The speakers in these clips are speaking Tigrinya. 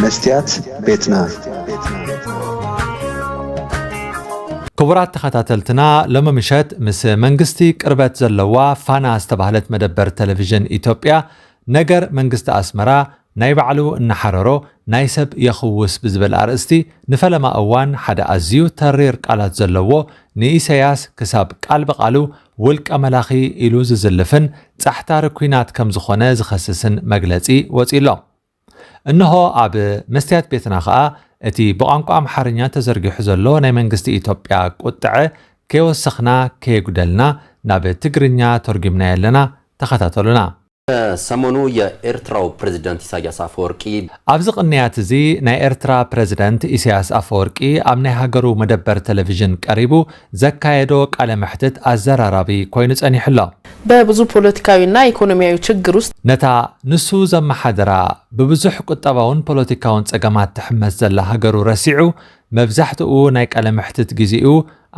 መስትያት ቤትና። ክቡራት ተኸታተልትና፣ ሎሚ ምሸት ምስ መንግስቲ ቅርበት ዘለዋ ፋና ዝተባህለት መደበር ቴሌቪዥን ኢትዮጵያ፣ ነገር መንግስቲ ኣስመራ ናይ ባዕሉ እናሓረሮ ናይ ሰብ የኽውስ ብዝብል ኣርእስቲ፣ ንፈለማ እዋን ሓደ ኣዝዩ ተሪር ቃላት ዘለዎ፣ ንኢሰያስ ክሳብ ቃል ብቓሉ ውልቀ መላኺ ኢሉ ዝዝልፍን ጻሕታሪ ኲናት ከም ዝኾነ ዝኸስስን መግለጺ ወጺኡ ኣሎ። እንሆ ኣብ መስትያት ቤትና ኸኣ እቲ ብቋንቋ ኣምሓርኛ ተዘርጊሑ ዘሎ ናይ መንግስቲ ኢትዮጵያ ቁጥዐ ከይወሰኽና ከየጉደልና ናብ ትግርኛ ተርጒምናዮ ኣለና። ተኸታተሉና። ሰሞኑ የኤርትራው ፕሬዝዳንት ኢሳያስ ኣፈወርቂ ኣብዚ ቅንያት እዚ ናይ ኤርትራ ፕሬዝዳንት ኢሳያስ ኣፈወርቂ ኣብ ናይ ሃገሩ መደበር ቴሌቪዥን ቀሪቡ ዘካየዶ ቃለ መሕትት ኣዘራራቢ ኮይኑ ጸኒሑ ኣሎ። በብዙ ፖለቲካዊና ኢኮኖሚያዊ ችግር ውስጥ ነታ ንሱ ዘመሓድራ ብብዙሕ ቁጠባውን ፖለቲካውን ጸገማት ትሕመስ ዘላ ሃገሩ ረሲዑ፣ መብዛሕትኡ ናይ ቃለ መሕትት ግዜኡ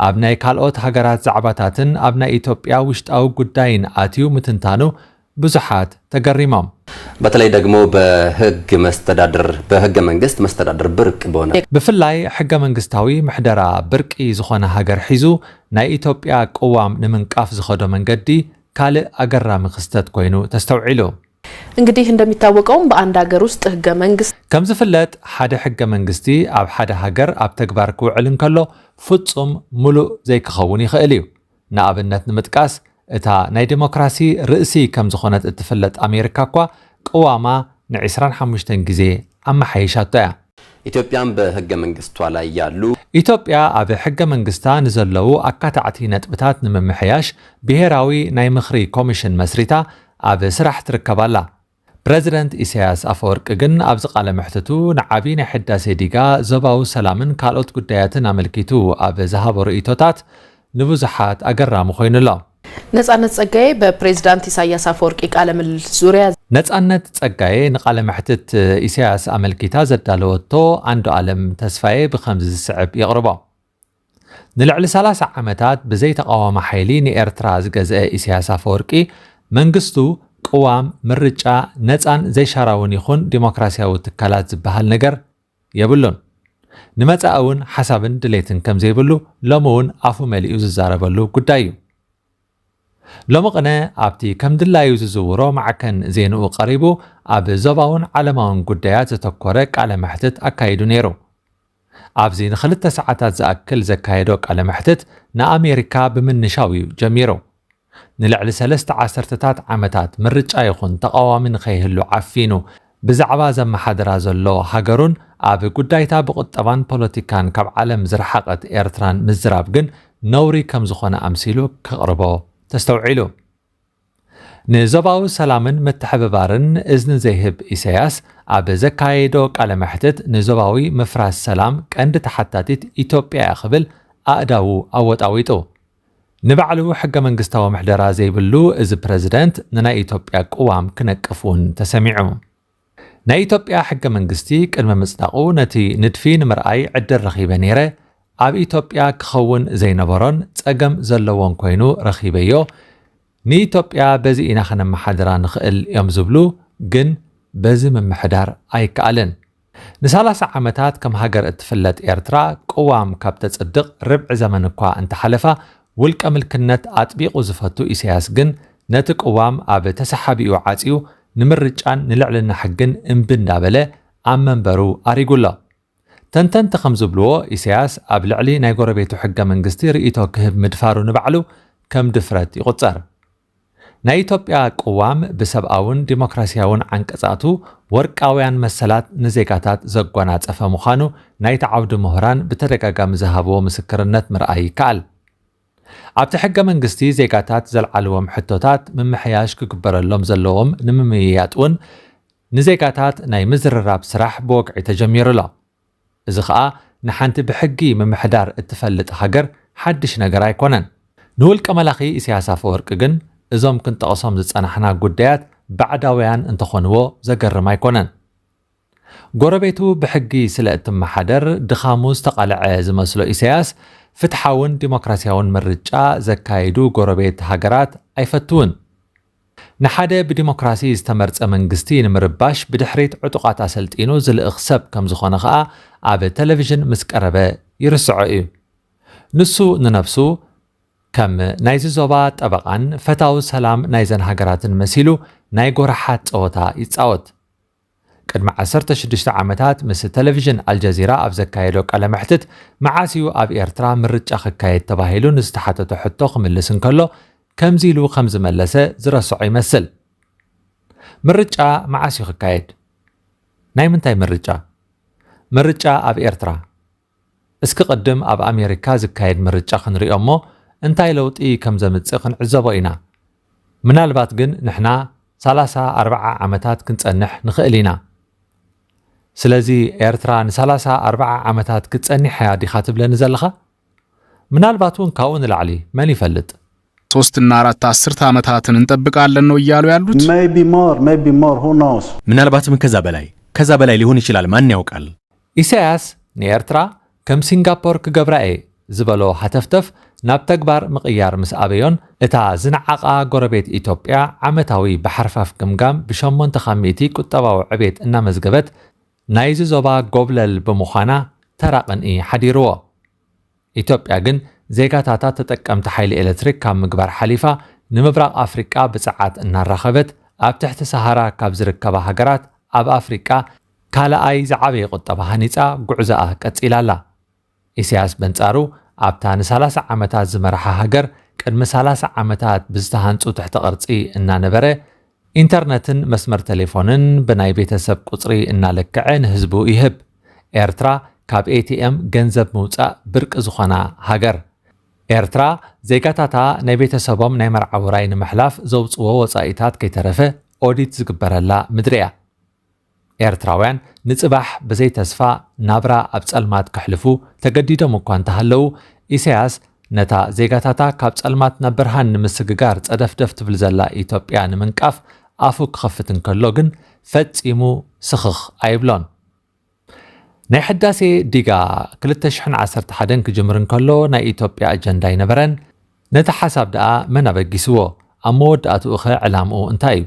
ኣብ ናይ ካልኦት ሃገራት ዛዕባታትን ኣብ ናይ ኢትዮጵያ ውሽጣዊ ጉዳይን ኣትዩ ምትንታኑ ብዙሓት ተገሪሞም። በተለይ ደግሞ በህግ መስተዳድር በህገ መንግስት መስተዳድር ብርቅ በሆነ ብፍላይ ሕገ መንግስታዊ ምሕደራ ብርቂ ዝኾነ ሃገር ሒዙ ናይ ኢትዮጵያ ቅዋም ንምንቃፍ ዝኸዶ መንገዲ ካልእ ኣገራሚ ክስተት ኮይኑ ተስተውዒሉ። እንግዲህ እንደሚታወቀውም በአንድ ሀገር ውስጥ ህገ መንግስት ከም ዝፍለጥ ሓደ ሕገ መንግስቲ ኣብ ሓደ ሃገር ኣብ ተግባር ክውዕል እንከሎ ፍጹም ሙሉእ ዘይክኸውን ይኽእል እዩ። ንኣብነት ንምጥቃስ እታ ናይ ዴሞክራሲ ርእሲ ከም ዝኾነት እትፍለጥ ኣሜሪካ እኳ ቅዋማ ን25 ግዜ ኣመሓይሻቶ እያ። ኢትዮጵያም በህገ መንግስቷ ላይ ያሉ ኢትዮጵያ ኣብ ሕገ መንግስታ ንዘለዉ ኣካታዕቲ ነጥብታት ንምምሕያሽ ብሄራዊ ናይ ምኽሪ ኮሚሽን መስሪታ ኣብ ስራሕ ትርከብ ኣላ። ፕረዚደንት ኢሳያስ ኣፈወርቂ ግን ኣብዚ ቃለ መሕትቱ ንዓቢ ናይ ሕዳሴ ዲጋ፣ ዞባዊ ሰላምን ካልኦት ጉዳያትን ኣመልኪቱ ኣብ ዝሃቦ ርእይቶታት ንብዙሓት ኣገራሚ ኮይኑ ኣሎ። ነጻነት ጸጋዬ በፕሬዝዳንት ኢሳያስ አፈወርቂ ቃለ ምልልስ ዙሪያ ነጻነት ጸጋዬ ንቃለ መሕትት ኢሳያስ ኣመልኪታ ዘዳለወቶ ኣንዱ ኣለም ተስፋዬ ብኸምዚ ዝስዕብ የቕርቦ። ንልዕሊ 30 ዓመታት ብዘይ ተቓዋሚ ሓይሊ ንኤርትራ ዝገዝአ ኢሳያስ ኣፈወርቂ መንግስቱ ቅዋም፣ ምርጫ፣ ነጻን ዘይሻራውን ይኹን ዲሞክራሲያዊ ትካላት ዝበሃል ነገር የብሉን። ንመጻኢ እውን ሓሳብን ድሌትን ከም ዘይብሉ ሎሚ እውን ኣፉ መሊኡ ዝዛረበሉ ጉዳይ እዩ። ሎሚ ቅነ ኣብቲ ከም ድላዩ ዝዝውሮ ማዕከን ዜንኡ ቀሪቡ ኣብ ዞባውን ዓለማውን ጉዳያት ዘተኮረ ቃለ መሕትት ኣካይዱ ነይሩ። ኣብዚ ንክልተ ሰዓታት ዝኣክል ዘካየዶ ቃለ መሕትት ንኣሜሪካ ብምንሻው እዩ ጀሚሩ። ንልዕሊ ሰለስተ ዓሰርተታት ዓመታት ምርጫ ይኹን ተቓዋሚ ንኸይህሉ ዓፊኑ ብዛዕባ ዘመሓድራ ዘሎ ሃገሩን ኣብ ጉዳይታ ብቁጠባን ፖለቲካን ካብ ዓለም ዝረሓቐት ኤርትራን ምዝራብ ግን ነውሪ ከም ዝኾነ ኣምሲሉ ከቕርቦ ተስተውዒሉ። ንዞባዊ ሰላምን ምትሕብባርን እዝኒ ዘይህብ ኢሳያስ ኣብ ዘካየዶ ቃለ መሕትት ንዞባዊ ምፍራስ ሰላም ቀንዲ ተሓታቲት ኢትዮጵያ እያ ክብል ኣእዳዉ ኣወጣዊጡ። ንባዕሉ ሕገ መንግስታዊ ምሕደራ ዘይብሉ እዚ ፕረዚደንት ንናይ ኢትዮጵያ ቅዋም ክነቅፍ እውን ተሰሚዑ። ናይ ኢትዮጵያ ሕገ መንግስቲ ቅድሚ ምጽዳቑ ነቲ ንድፊ ንምርኣይ ዕድል ረኺበ ነይረ፣ ኣብ ኢትዮጵያ ክኸውን ዘይነበሮን ጸገም ዘለዎን ኮይኑ ረኺበዮ፣ ንኢትዮጵያ በዚ ኢና ክነመሓድራ ንኽእል እዮም ዝብሉ፣ ግን በዚ ምምሕዳር ኣይከኣልን። ን30 ዓመታት ከም ሃገር እትፍለጥ ኤርትራ ቅዋም ካብ ተጽድቕ ርብዒ ዘመን እኳ እንተሓለፋ፣ ውልቀ ምልክነት ኣጥቢቑ ዝፈቱ ኢሳያስ ግን ነቲ ቅዋም ኣብ ተሰሓቢኡ ዓጽዩ ንምርጫን ንልዕልና ሕግን እምቢ እንዳበለ ኣብ መንበሩ ኣሪጉ ኣሎ። ተንተንቲ ከም ዝብልዎ ኢሳያስ ኣብ ልዕሊ ናይ ጎረቤቱ ሕገ መንግስቲ ርእይቶ ክህብ ምድፋሩ ንባዕሉ ከም ድፍረት ይቑጸር። ናይ ኢትዮጵያ ቅዋም ብሰብኣውን ዲሞክራሲያውን ዓንቀጻቱ ወርቃውያን መሰላት ንዜጋታት ዘጓናጸፈ ምዃኑ ናይቲ ዓውዲ ምሁራን ብተደጋጋሚ ዝሃብዎ ምስክርነት ምርኣይ ይከኣል። ኣብቲ ሕገ መንግስቲ ዜጋታት ዘልዓልዎም ሕቶታት ምምሕያሽ ክግበረሎም ዘለዎም ንምምይያጥ እውን ንዜጋታት ናይ ምዝርራብ ስራሕ ብወግዒ ተጀሚሩ ኣሎ። እዚ ኸኣ ንሓንቲ ብሕጊ ምምሕዳር እትፈልጥ ሃገር ሓድሽ ነገር ኣይኮነን። ንውልቀ መላኺ ኢሳያስ ኣፈወርቂ ግን እዞም ክንጠቕሶም ዝጸናሕና ጉዳያት ባዕዳውያን እንተኾንዎ ዘገርም ኣይኮነን። ጎረቤቱ ብሕጊ ስለ እትመሓደር ድኻሙ ዝተቓልዐ ዝመስሎ ኢሳያስ ፍትሓውን ዲሞክራሲያውን ምርጫ ዘካይዱ ጎረቤት ሃገራት ኣይፈትውን። ንሓደ ብዲሞክራሲ ዝተመርጸ መንግስቲ ንምርባሽ ብድሕሪት ዕጡቓት ኣሰልጢኑ ዝልእኽ ሰብ ከም ዝኾነ ኸኣ ኣብ ቴሌቪዥን ምስ ቀረበ ይርስዖ እዩ። ንሱ ንነብሱ ከም ናይዚ ዞባ ጠበቓን ፈታዊ ሰላም ናይዘን ሃገራትን መሲሉ ናይ ጎረሓት ጸወታ ይጻወት። ቅድሚ ዓሰርተ ሽዱሽተ ዓመታት ምስ ቴሌቪዥን ኣልጀዚራ ኣብ ዘካየዶ ቃለ መሕትት፣ መዓስ እዩ ኣብ ኤርትራ ምርጫ ክካየድ ተባሂሉ ንዝተሓተቶ ሕቶ ክምልስ እንከሎ፣ ከምዚ ኢሉ ከም ዝመለሰ ዝረስዖ ይመስል። ምርጫ መዓስ እዩ ክካየድ? ናይ ምንታይ ምርጫ? ምርጫ ኣብ ኤርትራ። እስኪ ቅድም ኣብ ኣሜሪካ ዝካየድ ምርጫ ክንሪኦ እሞ፣ እንታይ ለውጢ ከም ዘምጽእ ክንዕዘቦ ኢና። ምናልባት ግን ንሕና ሰላሳ ኣርብዓ ዓመታት ክንጸንሕ ንኽእል ኢና። ስለዚ ኤርትራ ንሰላሳ ኣርብዓ ዓመታት ክትጸኒሕ እያ ዲኻ ትብለኒ ዘለኻ? ምናልባት እውን ካብኡ ንላዕሊ፣ መን ይፈልጥ? ሶስትና ኣራት ኣስርተ ዓመታትን እንጠብቃለን ነው እያሉ ያሉት። Maybe more, maybe more, who knows? ምናልባትም ከዛ በላይ ከዛ በላይ ሊሆን ይችላል፣ ማን ያውቃል? ኢሳያስ ንኤርትራ ከም ሲንጋፖር ክገብራ እየ ዝበሎ ሃተፍተፍ ናብ ተግባር ምቕያር ምስ ኣበዮን፣ እታ ዝነዓቓ ጎረቤት ኢትዮጵያ ዓመታዊ ብሓርፋፍ ግምጋም ብሸሞንተ ካብ ሚእቲ ቁጠባዊ ዕቤት እናመዝገበት፣ ናይዚ ዞባ ጎብለል ብምዃና ተራ ቅንኢ ሓዲርዎ። ኢትዮጵያ ግን ዜጋታታ ተጠቀምቲ ሓይሊ ኤሌክትሪክ ካብ ምግባር ሓሊፋ፣ ንምብራቕ ኣፍሪቃ ብጸዓት እናራኸበት፣ ኣብ ትሕቲ ሰሃራ ካብ ዝርከባ ሃገራት ኣብ ኣፍሪቃ ካልኣይ ዝዓበየ ቁጠባ ሃኒጻ ጉዕዞኣ ቀጺላ ኣላ። ኢሳያስ በንጻሩ፣ ኣብታ ንሰላሳ ዓመታት ዝመርሓ ሃገር፣ ቅድሚ ሰላሳ ዓመታት ብዝተሃንጹ ትሕተ ቅርጺ እናነበረ፣ ኢንተርነትን መስመር ቴሌፎንን ብናይ ቤተሰብ ቁጽሪ እናለክዐ ንህዝቡ ይህብ። ኤርትራ ካብ ኤ ቲ ኤም ገንዘብ ምውጻእ ብርቂ ዝኾና ሃገር። ኤርትራ ዜጋታታ ናይ ቤተሰቦም ናይ መርዓ ውራይ ንምሕላፍ ዘውጽዎ ወጻኢታት ከይተረፈ ኦዲት ዝግበረላ ምድሪ እያ። ኤርትራውያን ንጽባሕ ብዘይ ተስፋ ናብራ ኣብ ጸልማት ከሕልፉ ተገዲዶም እኳ እንተሃለዉ፣ ኢሳያስ ነታ ዜጋታታ ካብ ጸልማት ናብ ብርሃን ንምስግጋር ጸደፍደፍ ትብል ዘላ ኢትዮጵያ ንምንቃፍ ኣፉ ክኸፍት እንከሎ ግን ፈጺሙ ስኽኽ ኣይብሎን። ናይ ሕዳሴ ዲጋ ክልተ ሽሕን ዓሰርተ ሓደን ክጅምር እንከሎ ናይ ኢትዮጵያ ኣጀንዳ ኣይነበረን። ነቲ ሓሳብ ደኣ መን ኣበጊስዎ? ኣብ መወዳእትኡ ኸ ዕላምኡ እንታይ እዩ?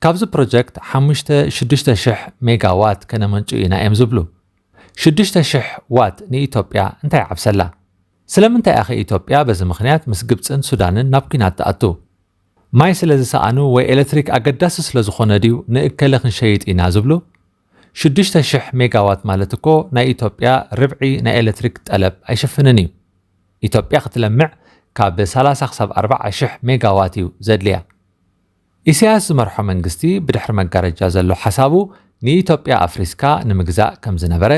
ካብዚ ፕሮጀክት ሓሙሽተ ሽዱሽተ ሽሕ ሜጋዋት ከነመንጩ ኢና እዮም ዝብሉ። ሽዱሽተ ሽሕ ዋት ንኢትዮጵያ እንታይ ዓብሰላ? ስለምንታይ ኣኸ ኢትዮጵያ በዚ ምኽንያት ምስ ግብጽን ሱዳንን ናብ ኲናት ትኣቱ? ማይ ስለ ዝሰኣኑ ወይ ኤሌክትሪክ ኣገዳሲ ስለ ዝኾነ ድዩ ንእከለ ክንሸይጥ ኢና ዝብሉ? ሽዱሽተ ሽሕ ሜጋዋት ማለት እኮ ናይ ኢትዮጵያ ርብዒ ናይ ኤሌክትሪክ ጠለብ ኣይሽፍንን እዩ። ኢትዮጵያ ክትለምዕ ካብ ሰላሳ ክሳብ ኣርባዓ ሽሕ ሜጋዋት እዩ ዘድልያ። ኢሳያስ ዝመርሖ መንግስቲ ብድሕሪ መጋረጃ ዘሎ ሓሳቡ ንኢትዮጵያ ኣፍሪስካ ንምግዛእ ከም ዝነበረ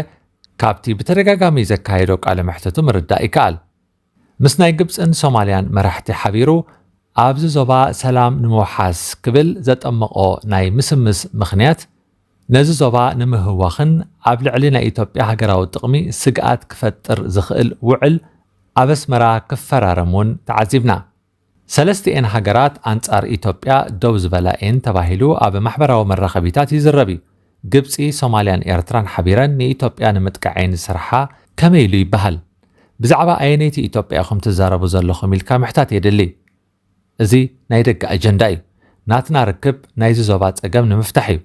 ካብቲ ብተደጋጋሚ ዘካየዶ ቃለ መሕትቱ ምርዳእ ይከኣል። ምስ ናይ ግብጽን ሶማልያን መራሕቲ ሓቢሩ ኣብዚ ዞባ ሰላም ንምውሓስ ክብል ዘጠመቖ ናይ ምስምስ ምኽንያት ነዚ ዞባ ንምህዋኽን ኣብ ልዕሊ ናይ ኢትዮጵያ ሃገራዊ ጥቕሚ ስግኣት ክፈጥር ዝኽእል ውዕል ኣብ ኣስመራ ክፈራረም እውን ተዓዚብና። ሰለስቲኤን ሃገራት ኣንጻር ኢትዮጵያ ደው ዝበላ እየን ተባሂሉ ኣብ ማሕበራዊ መራኸቢታት ይዝረብ እዩ። ግብጺ፣ ሶማልያን ኤርትራን ሓቢረን ንኢትዮጵያ ንምጥቃዕ እየን ዝሰርሓ ከመይ ኢሉ ይበሃል? ብዛዕባ ኣየነይቲ ኢትዮጵያ ኢኹም ትዛረቡ ዘለኹም ኢልካ ምሕታት የድሊ። እዚ ናይ ደገ ኣጀንዳ እዩ። ናትና ርክብ ናይዚ ዞባ ጸገም ንምፍታሕ እዩ።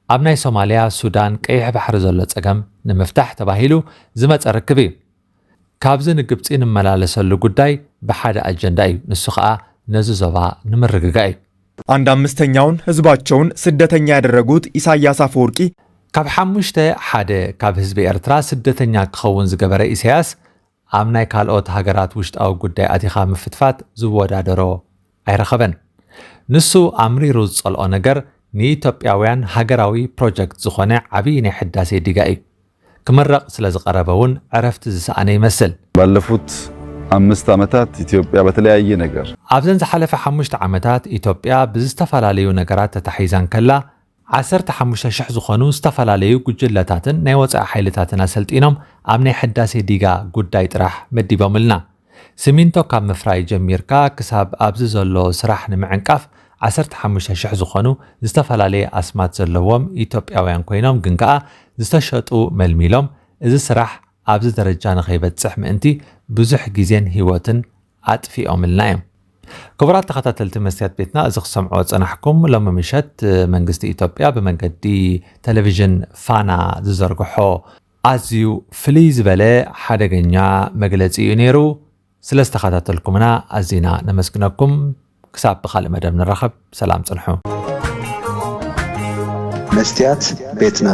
ኣብ ናይ ሶማልያ፣ ሱዳን፣ ቀይሕ ባሕሪ ዘሎ ጸገም ንምፍታሕ ተባሂሉ ዝመጸ ርክብ እዩ። ካብዚ ንግብጺ ንመላለሰሉ ጉዳይ ብሓደ ኣጀንዳ እዩ። ንሱ ኸኣ ነዚ ዞባ ንምርግጋእ እዩ። አንድ አምስተኛውን ህዝባቸውን ስደተኛ ያደረጉት ኢሳያስ አፈወርቂ ካብ ሓሙሽተ ሓደ ካብ ህዝቢ ኤርትራ ስደተኛ ክኸውን ዝገበረ ኢሳያስ ኣብ ናይ ካልኦት ሃገራት ውሽጣዊ ጉዳይ ኣቲኻ ምፍትፋት ዝወዳደሮ ኣይረኸበን። ንሱ ኣምሪሩ ዝጸልኦ ነገር ንኢትዮጵያውያን ሃገራዊ ፕሮጀክት ዝኾነ ዓብዪ ናይ ሕዳሴ ዲጋ እዩ። ክምረቕ ስለ ዝቐረበ እውን ዕረፍቲ ዝሰኣነ ይመስል። ባለፉት አምስት ዓመታት ኢትዮጵያ በተለያየ ነገር ኣብዘን ዝሓለፈ ሓሙሽተ ዓመታት ኢትዮጵያ ብዝተፈላለዩ ነገራት ተታሒዛ እንከላ ዓሰርተ ሓሙሽተ ሽሕ ዝኾኑ ዝተፈላለዩ ጉጅለታትን ናይ ወጻኢ ሓይልታትን ኣሰልጢኖም ኣብ ናይ ሕዳሴ ዲጋ ጉዳይ ጥራሕ መዲቦምልና። ሲሚንቶ ካብ ምፍራይ ጀሚርካ ክሳብ ኣብዚ ዘሎ ስራሕ ንምዕንቃፍ ዓሰርተ ሓሙሽተ ሽሕ ዝኾኑ ዝተፈላለየ ኣስማት ዘለዎም ኢትዮጵያውያን ኮይኖም ግን ከኣ ዝተሸጡ መልሚሎም እዚ ስራሕ ኣብዚ ደረጃ ንኸይበጽሕ ምእንቲ ብዙሕ ግዜን ህይወትን ኣጥፊኦምልና እዮም። ክቡራት ተኸታተልቲ መስትያት ቤትና፣ እዚ ክሰምዖ ጸናሕኩም፣ ሎሚ ምሸት መንግስቲ ኢትዮጵያ ብመንገዲ ቴሌቪዥን ፋና ዝዘርግሖ ኣዝዩ ፍልይ ዝበለ ሓደገኛ መግለጺ እዩ ነይሩ። ስለ ዝተኸታተልኩምና ኣዚና ነመስግነኩም። ክሳብ ብኻልእ መደብ ንራኸብ፣ ሰላም ጽንሑ። መስትያት ቤትና።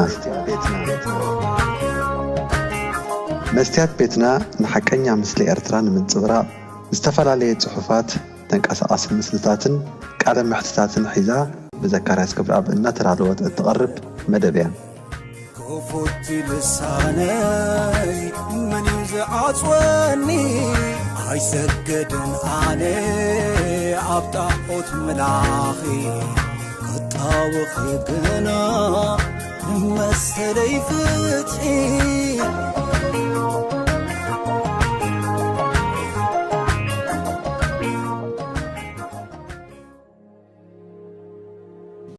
መስትያት ቤትና ንሓቀኛ ምስሊ ኤርትራ ንምንጽብራቕ ዝተፈላለየ ጽሑፋት፣ ተንቀሳቓሲ ምስልታትን ቃለ መሕትታትን ሒዛ ብዘካርያስ ክብረኣብ እናተዳለወት እትቐርብ መደብ እያ። ክፉት ልሳነይ መን እዩ ዝዓጽወኒ? ኣይሰግድን ኣነ ኣብ ጣዖት ምላኺ ክጣወኺ ግና መሰለይ ፍትሒ